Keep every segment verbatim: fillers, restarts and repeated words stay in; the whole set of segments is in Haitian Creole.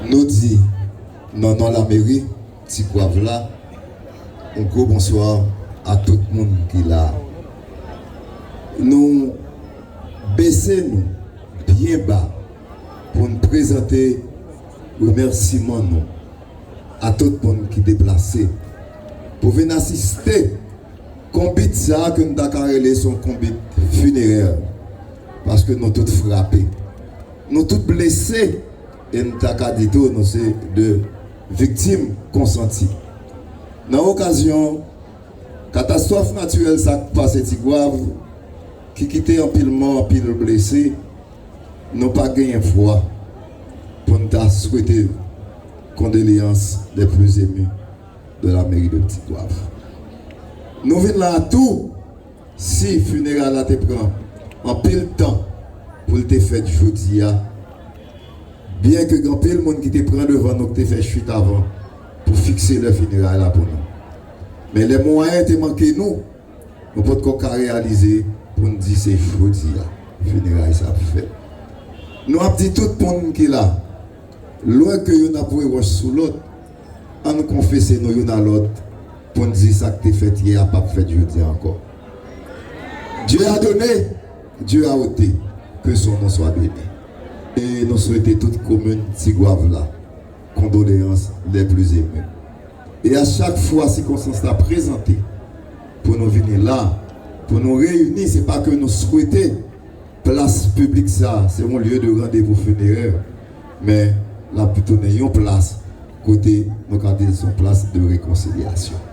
Nou di, nan non lameri Ti Gwav la, yon gwo bonswa a tout moun ki la. Nou bese nou byen ba pou n prezante remèsiman nou a tout moun ki deplase pou vin asiste konbit sa a ke n ta ka rele se yon konbit finerè, paske nou tout frape, nou tout blese, e n ta ka di tou nou se de viktim konsanti. Nan okazyon katastwòf natirèl sa k pase Ti Gwav, ki kite anpil mò, anpil blese, nou pa genyen vwa pou n ta swete condoléances les plus émus de la mairie de Ti Gwav. Nou vin la tou, si fineray la te pran anpil tan pou l te fèt jodi a, byen ke gen anpil moun ki te pran devan nou, ki te fè chit avan pou fikse lè fineray la pou nou. Men lè mwayen te manke nou, nou potko ka reyalize pou n di se jodi a fineray sa ap fèt. Nou ap di tout moun ki la, lwen ke youn ap voye wòch sou lòt, ann konfese nou youn a lòt pou n di sa k te fèt yè a p ap fèt jodi a ankò. Dieu a donné, Dieu a ôté, que son nom soit béni. E nou swete tout komin Ti Gwav la condoléances les plus émues. E a chak fwa sikonstans la prezante pou nou vini la, pou nou reyini, se pa ke nou swete plas piblik sa se yon lye de randevou finerè, men l ap tounen yon plas kote nou ka di se yon plas de rekonsilyasyon.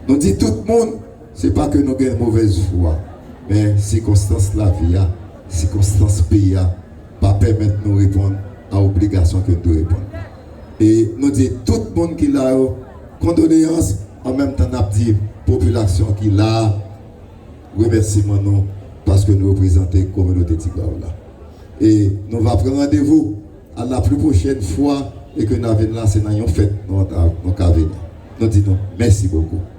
Nou di tout moun, se pa ke nou gen movèz fwa, men sikonstans lavi a, sikonstans peyi a pa pèmèt nou reponn a obligasyon ke nou dwe reponn. E nou di tout moun ki la yo, kondoleyans, an menm tan n ap di popilasyon ki la a, remèsiman nou, paske nou reprezante kominote Ti Gwav la. E nou va pran randevou à la plus prochaine fois, e ke n a vin la, se nan yon fèt nou, nou ka vini. Nou di nou mèsi bokou.